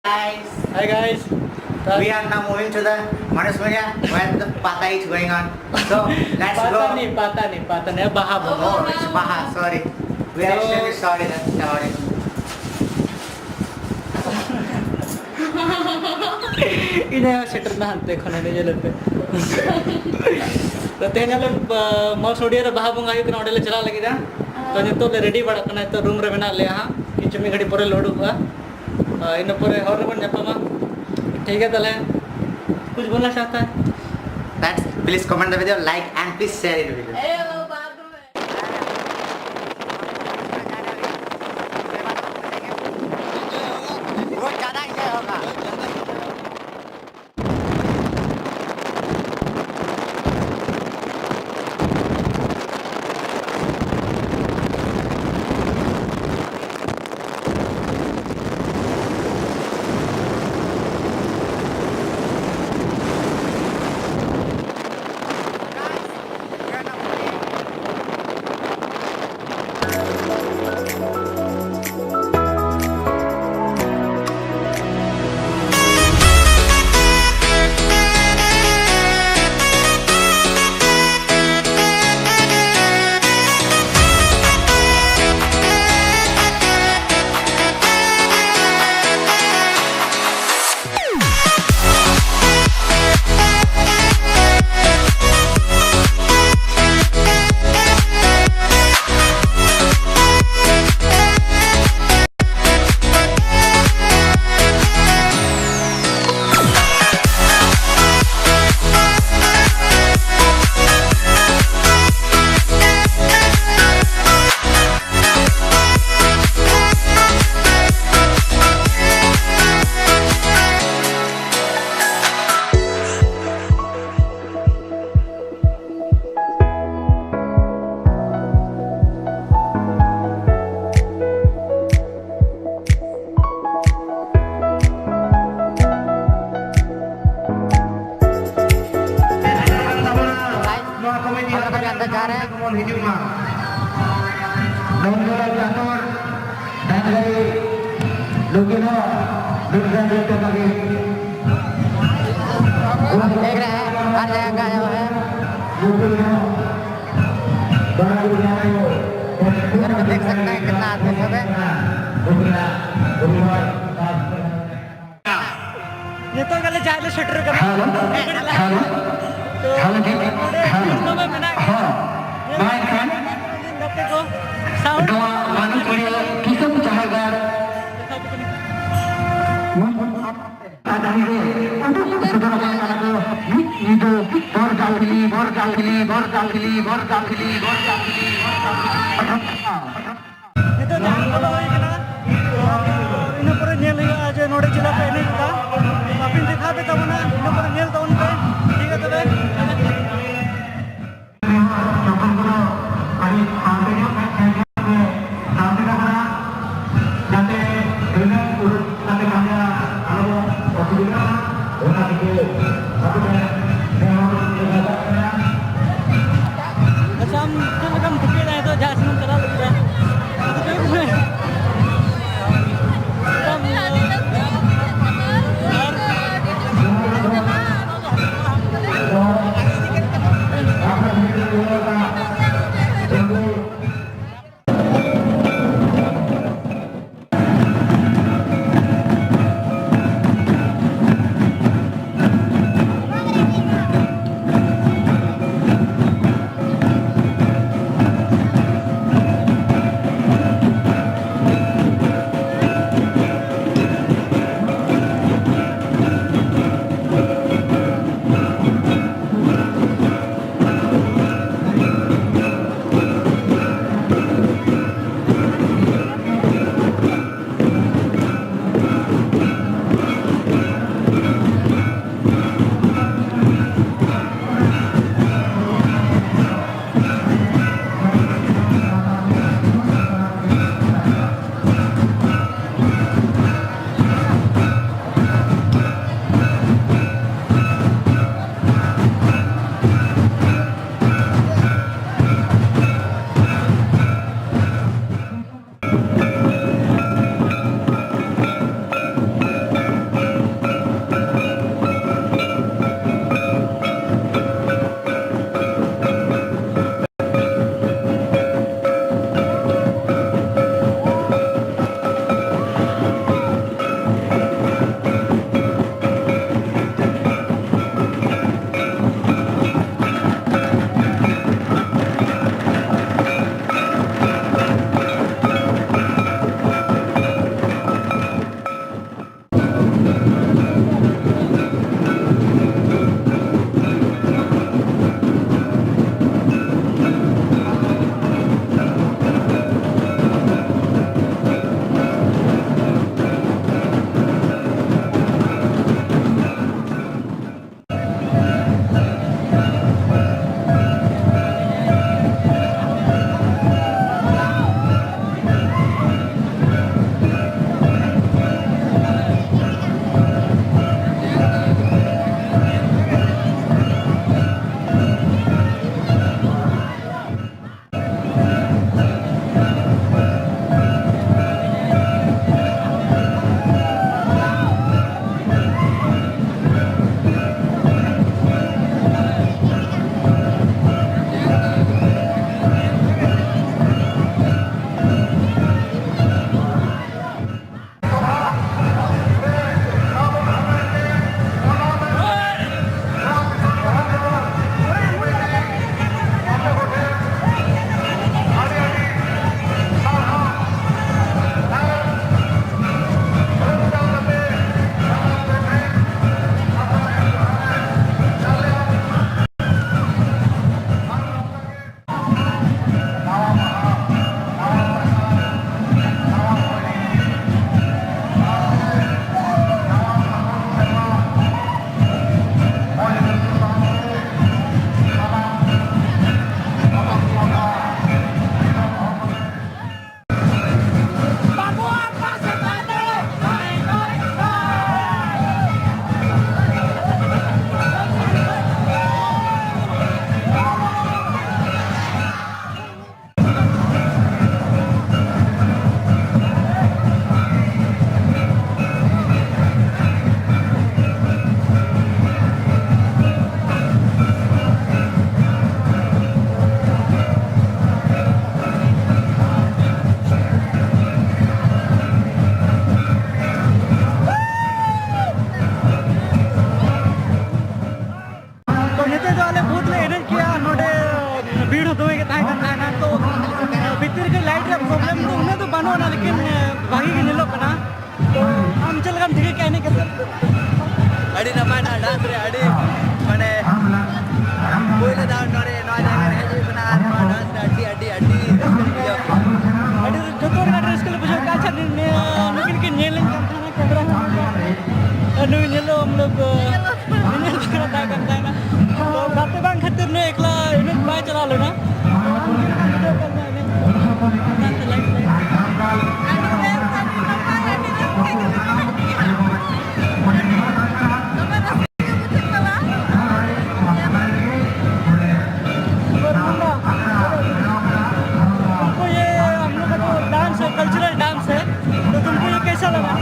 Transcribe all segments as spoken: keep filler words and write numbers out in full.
Hi guys. We are now moving to the Manus Media where the Pata is going on. So let's go. Pata nahi, Pata nahi, Pata nahi, Baha Bonga. Oh, it's Baha, sorry. We are extremely sorry, that's sorry. ᱤᱧ ᱦᱚᱸ ᱥᱮᱴᱮᱨ ᱮᱱᱟ ᱦᱟᱱᱛᱮ ᱠᱷᱚᱱ, ᱦᱟᱱᱮ ᱧᱮᱞ ᱯᱮ᱾ ᱛᱚ ᱛᱮᱦᱮᱧ ᱟᱞᱮ, ᱵᱟ-, ᱢᱚᱥ ᱦᱩᱰᱤᱭᱟᱹ ᱨᱮ ᱵᱟᱦᱟ ᱵᱚᱸᱜᱟ ᱦᱩᱭᱩᱜ ᱠᱟᱱᱟ, ᱚᱸᱰᱮ ᱞᱮ ᱪᱟᱞᱟᱜ ᱞᱟᱹᱜᱤᱫ ᱦᱟᱸᱜ᱾ ᱛᱚ ᱱᱤᱛᱚᱜ ᱞᱮ ᱨᱮᱰᱤ ᱵᱟᱲᱟᱜ ᱠᱟᱱᱟ, ᱱᱤᱛᱚᱜ ᱨᱩᱢ ᱨᱮ ᱢᱮᱱᱟᱜ ᱞᱮᱭᱟ ᱦᱟᱸᱜ, ᱠᱤᱪᱷᱩ ᱢᱤᱫ ᱜᱷᱟᱹᱲᱤᱡ ᱯᱚᱨᱮ ᱞᱮ ᱩᱰᱩᱠᱚᱜᱼᱟ᱾ ᱟᱨ ᱤᱱᱟᱹ ᱯᱚᱨᱮ ᱦᱚᱨ ᱨᱮᱵᱚᱱ ᱧᱟᱯᱟᱢᱟ᱾ ᱴᱷᱤᱠ ᱜᱮᱭᱟ ᱛᱟᱦᱞᱮ, ᱠᱩᱪ ᱵᱚᱞᱱᱟ ᱪᱟᱦᱛᱟ ᱦᱟᱭ? That's, please comment the video, like and please share the video. ᱱᱚᱣᱟ ᱠᱚᱢᱤᱴᱤ ᱟᱯᱮ ᱠᱚ ᱟᱱᱫᱟᱡ ᱡᱟ ᱨᱮ ᱡᱮᱢᱚᱱ ᱦᱤᱡᱩᱜ ᱢᱟ᱾ ᱰᱚᱢᱡᱚᱲᱟ ᱪᱟᱛᱚᱨ, ᱰᱟᱝᱜᱟᱭ, ᱞᱩᱜᱤᱱᱚᱜ, देख रहे हैं, हर जगह गायब है। इधर भी देख सकते हैं कितना आदमी सब है। ᱱᱤᱛᱚᱜ ᱜᱮᱞᱮ ᱡᱟᱦᱟᱸᱭ ᱞᱮ ᱥᱮᱴᱮᱨ ᱠᱟᱱᱟ᱾ ᱦᱮᱞᱳ, ᱦᱮᱞᱳ, ᱛᱚ, ᱦᱮᱞᱳ, ᱱᱚᱰᱮ ᱦᱮᱞᱳ᱾ ᱫᱤᱥᱚᱢ ᱨᱮ ᱢᱮᱱᱟᱜ ᱦᱚᱸ, ᱢᱟ ᱮᱱᱠᱷᱟᱱ ᱜᱟᱛᱮ ᱠᱚ, sound ᱱᱚᱣᱟ ᱵᱟᱹᱱᱩᱯᱩᱨᱤᱭᱟᱹ ᱠᱤᱥᱟᱹᱱ ᱡᱟᱦᱮᱨ ᱜᱟᱲ ᱟᱨ ᱰᱟᱹᱦᱤ ᱨᱮ ᱩᱰᱩᱠ ᱥᱚᱫᱚᱨ ᱟᱠᱟᱱ ᱠᱟᱱᱟ ᱠᱚ ᱢᱤᱫ ᱧᱤᱫᱟᱹ ᱵᱚᱨ ᱜᱟᱣᱞᱤ, ᱵᱚᱨ ᱜᱟᱣᱞᱤ, ᱵᱚᱨ ᱜᱟᱣᱞᱤ, ᱵᱚᱨ ᱜᱟᱣᱞᱤ, ᱵᱚᱨ ᱜᱟᱣᱞᱤ, ᱵᱚᱨ ᱜᱟᱣᱞᱤ᱾ ᱱᱤᱛᱚᱜ ᱡᱟᱦᱟᱸ ᱵᱚᱞᱚ ᱦᱩᱭ ᱠᱟᱱᱟ, ᱤᱱᱟᱹ ᱯᱚᱨᱮ ᱧᱮᱞ ᱦᱩᱭᱩᱜᱼᱟ ᱡᱮ ᱱᱚᱰᱮ ᱪᱮᱫ ᱞᱮᱠᱟ ᱠᱚ ᱮᱱᱮᱡ ᱮᱫᱟ᱾ ᱟᱹᱵᱤᱱ ᱫᱮᱠᱷᱟᱣ ᱯᱮ ᱛᱟᱵᱚᱱᱟ, ᱤᱱᱟᱹ ᱯᱚᱨᱮ ᱧᱮᱞ ᱛᱟᱵᱚᱱ ᱯᱮ᱾ ᱴᱷᱤᱠ ᱜᱮᱭᱟ ᱛᱚᱵᱮ᱾ ᱡᱟᱛᱮ ᱛᱤᱱᱟᱹᱜ ᱩᱰᱩᱠ ᱠᱟᱛᱮ ᱠᱟᱹᱢᱤᱭᱟ, ᱟᱞᱚ ᱵᱚᱱ ᱚᱥᱩᱵᱤᱫᱷᱟᱜ ᱢᱟ, ᱚᱱᱟ ᱛᱮᱜᱮ ᱟᱵᱚ ᱴᱷᱮᱱ ᱱᱮᱦᱚᱨ ᱞᱟᱜᱟᱜ ᱠᱟᱱᱟ᱾ ᱟᱪᱪᱷᱟ, ᱟᱢ ᱪᱮᱫ ᱞᱮᱠᱟᱢ ᱴᱷᱤᱠᱟᱹᱭᱮᱫᱟ ᱱᱤᱛᱚᱜ ᱡᱟᱦᱟᱸ ᱥᱮᱫ ᱮᱢ ᱪᱟᱞᱟᱜ ᱞᱟᱹᱜᱤᱫ? ᱟᱢ, ᱟᱨ ᱱᱩᱭ ᱧᱮᱞᱚᱜ ᱟᱢ ᱞᱳᱜ ᱧᱮᱧᱮᱞ ᱠᱟᱱᱟ ᱛᱟᱦᱮᱸ ᱠᱟᱱ ᱛᱟᱦᱮᱱᱟ᱾ ᱛᱚ ᱜᱟᱛᱮ ᱵᱟᱝ ᱠᱷᱟᱹᱛᱤᱨ ᱱᱩᱭ ᱮᱠᱞᱟ ᱮᱱᱮᱡ ᱵᱟᱭ ᱪᱟᱞᱟᱣ ᱞᱮᱱᱟ᱾ ᱛᱚ ᱟᱢ ᱪᱮᱫ ᱞᱮᱠᱟᱢ ᱵᱩᱡᱷᱟᱹᱣ ᱠᱮᱫ ᱛᱟᱦᱮᱸ ᱮᱱᱮᱡ? ᱚᱱᱟᱛᱮ ᱞᱟᱹᱭ ᱛᱟᱞᱟᱝ ᱢᱮ᱾ ᱟᱹᱰᱤ ᱵᱮᱥ, ᱟᱹᱰᱤ ᱱᱟᱯᱟᱭ, ᱟᱹᱰᱤ ᱨᱟᱹᱥᱠᱟᱹ ᱜᱮ ᱵᱩᱡᱷᱟᱹᱜ ᱠᱟᱱᱟ᱾ ᱫᱚᱢᱮ ᱨᱟᱹᱥᱠᱟᱹ ᱜᱮ ᱵᱩᱡᱷᱟᱹᱜ ᱠᱟᱱᱟ᱾ तो ये हम लोग का जो डांस है, कल्चरल डांस है, तो तुमको ये कैसा लगा?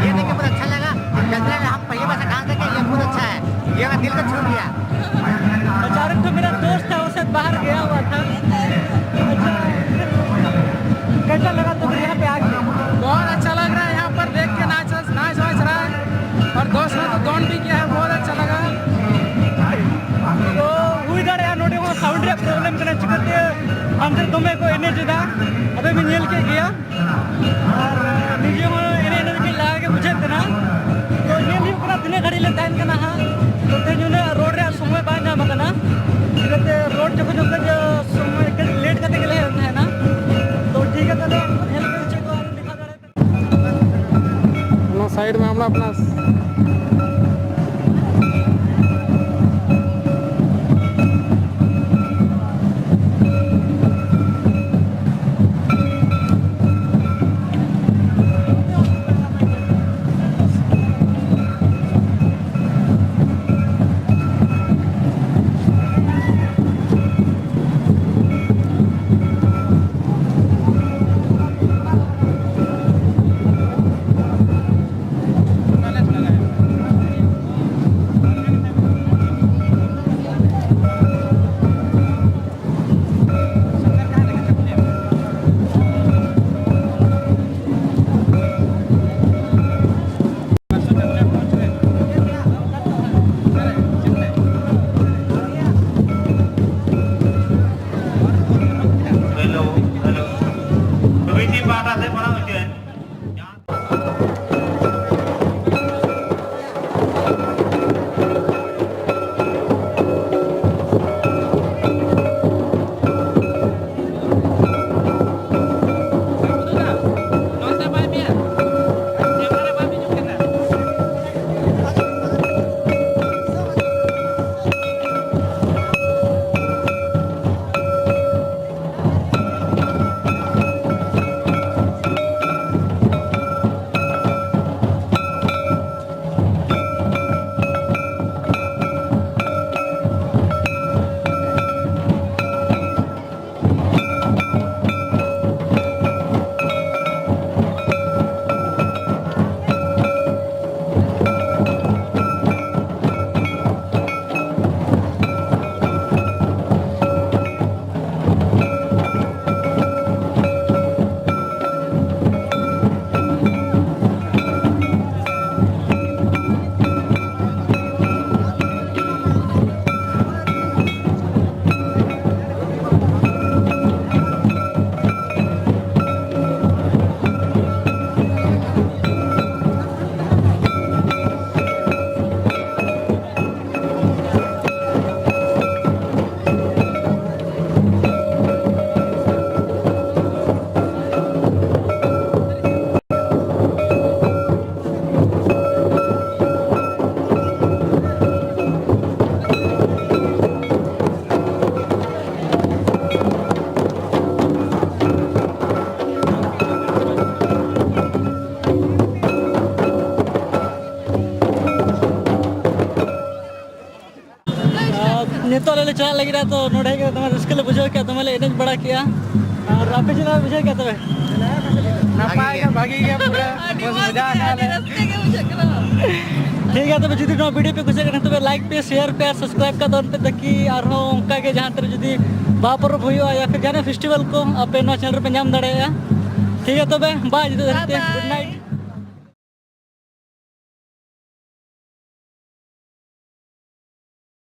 ये देख के बहुत अच्छा लगा। कल्चरल, हम पहली बार से डांस देखे, ये बहुत अच्छा है, ये मेरा दिल को छू लिया। बेचारे तो मेरा दोस्त था, वो शायद बाहर गया हुआ था। अच्छा, कैसा लगा तुम्हें यहाँ पे आके? बहुत अच्छा लग रहा है यहाँ पर देख के, नाच नाच वाच रहा है और दोस्त ने तो दौन भी किया है, बहुत अच्छा लगा। तो हुई ᱫᱟᱲᱮᱭᱟᱜᱼᱟ ᱱᱚᱰᱮ ᱦᱚᱸ ᱥᱟᱣᱩᱱᱰ ᱨᱮᱭᱟᱜ ᱯᱨᱚᱵᱞᱮᱢ ᱠᱟᱱᱟ, ᱪᱤᱠᱟᱹᱛᱮ ᱦᱟᱱᱛᱮ ᱫᱚᱢᱮ ᱠᱚ ᱮᱱᱮᱡ ᱮᱫᱟ, ᱟᱯᱮ ᱵᱤᱱ ᱧᱮᱞ ᱠᱮᱫ ᱜᱮᱭᱟ᱾ ᱟᱨ ᱱᱤᱡᱮ ᱦᱚᱸ ᱮᱱᱮᱡ ᱮᱱᱮᱡ ᱜᱮ ᱞᱟᱸᱜᱟ ᱜᱮ ᱵᱩᱡᱷᱟᱹᱜ ᱠᱟᱱᱟ᱾ ᱛᱚ ᱧᱮᱞ ᱦᱩᱭᱩᱜ ᱠᱟᱱᱟ ᱛᱤᱱᱟᱹᱜ ᱜᱷᱟᱹᱲᱤᱡ ᱞᱮ ᱛᱟᱦᱮᱱ ᱠᱟᱱᱟ ᱦᱟᱸᱜ᱾ ᱛᱚ ᱛᱮᱦᱮᱧ ᱩᱱᱟᱹᱜ ᱨᱳᱰ ᱨᱮᱭᱟᱜ ᱥᱚᱢᱚᱭ ᱵᱟᱝ ᱧᱟᱢ ᱟᱠᱟᱱᱟ, ᱪᱤᱠᱟᱹᱛᱮ ᱨᱳᱰ ᱡᱚᱠᱷᱚᱱ ᱡᱚᱠᱷᱚᱱ ᱥᱚᱢᱚᱭ ᱠᱟᱹᱡ ᱞᱮᱴ ᱠᱟᱛᱮ ᱜᱮᱞᱮ ᱦᱮᱡ ᱛᱟᱦᱮᱱᱟ᱾ ᱛᱚ ᱴᱷᱤᱠ ᱜᱮᱭᱟ, ᱛᱟᱦᱚᱞᱮ ᱧᱮᱞ ᱯᱮ ᱪᱮᱫ ᱠᱚ ᱟᱨᱚ ᱫᱮᱠᱷᱟᱣ ᱫᱟᱲᱮᱭᱟᱜ ᱠᱟᱱᱟ᱾ ᱚᱱᱟ ᱥᱟᱭᱤᱰ ᱢᱮ ᱟᱢᱲᱟ ᱯᱞᱟᱥ᱾ ᱞᱮ ᱪᱟᱞᱟᱜ ᱞᱟᱹᱜᱤᱫ ᱛᱚ ᱱᱚᱰᱮ ᱜᱮ ᱫᱚᱢᱮ ᱨᱟᱹᱥᱠᱟᱹ ᱞᱮ ᱵᱩᱡᱷᱟᱹᱣ ᱠᱮᱫᱟ, ᱫᱚᱢᱮ ᱞᱮ ᱮᱱᱮᱡ ᱵᱟᱲᱟ ᱠᱮᱫᱟ᱾ ᱟᱨ ᱟᱯᱮ ᱪᱮᱫ ᱞᱮᱠᱟ ᱯᱮ ᱵᱩᱡᱷᱟᱹᱣ ᱠᱮᱫᱟ ᱛᱚᱵᱮ? ᱱᱟᱯᱟᱭ ᱜᱮ, ᱵᱷᱟᱜᱤ ᱜᱮ, ᱯᱩᱨᱟᱹ ᱟᱹᱰᱤ ᱢᱚᱡᱽ ᱢᱚᱡᱟ ᱜᱮ, ᱟᱹᱰᱤ ᱨᱟᱹᱥᱠᱟᱹ ᱜᱮ ᱵᱩᱡᱷᱟᱹᱜ ᱠᱟᱱᱟ᱾ ᱴᱷᱤᱠ ᱜᱮᱭᱟ, ᱛᱚᱵᱮ ᱡᱩᱫᱤ ᱱᱚᱣᱟ video ᱯᱮ ᱠᱩᱥᱤᱭᱟᱜ ᱠᱟᱱᱟ, ᱛᱚᱵᱮ like ᱯᱮ, share ᱯᱮ ᱟᱨ subscribe ᱠᱟᱜ ᱛᱟᱵᱚᱱ ᱯᱮ, ᱛᱟᱠᱤ ᱟᱨᱦᱚᱸ ᱚᱱᱠᱟ ᱜᱮ ᱡᱟᱦᱟᱸ ᱛᱤᱨᱮ ᱡᱩᱫᱤ ᱵᱟᱦᱟ ᱯᱚᱨᱚᱵᱽ ᱦᱩᱭᱩᱜᱼᱟ ᱭᱟ ᱯᱷᱤᱨ ᱡᱟᱦᱟᱱᱟᱜ festival ᱠᱚ ᱟᱯᱮ ᱱᱚᱣᱟ channel ᱨᱮᱯᱮ ᱧᱟᱢ ᱫᱟᱲᱮᱭᱟᱜᱼᱟ᱾ ᱴᱷᱤᱠ ᱜᱮᱭᱟ, ᱛᱚᱵᱮ bye, ᱡᱩᱫᱤ ᱫᱷᱟᱹᱨᱤᱡ ᱛᱮ good night᱾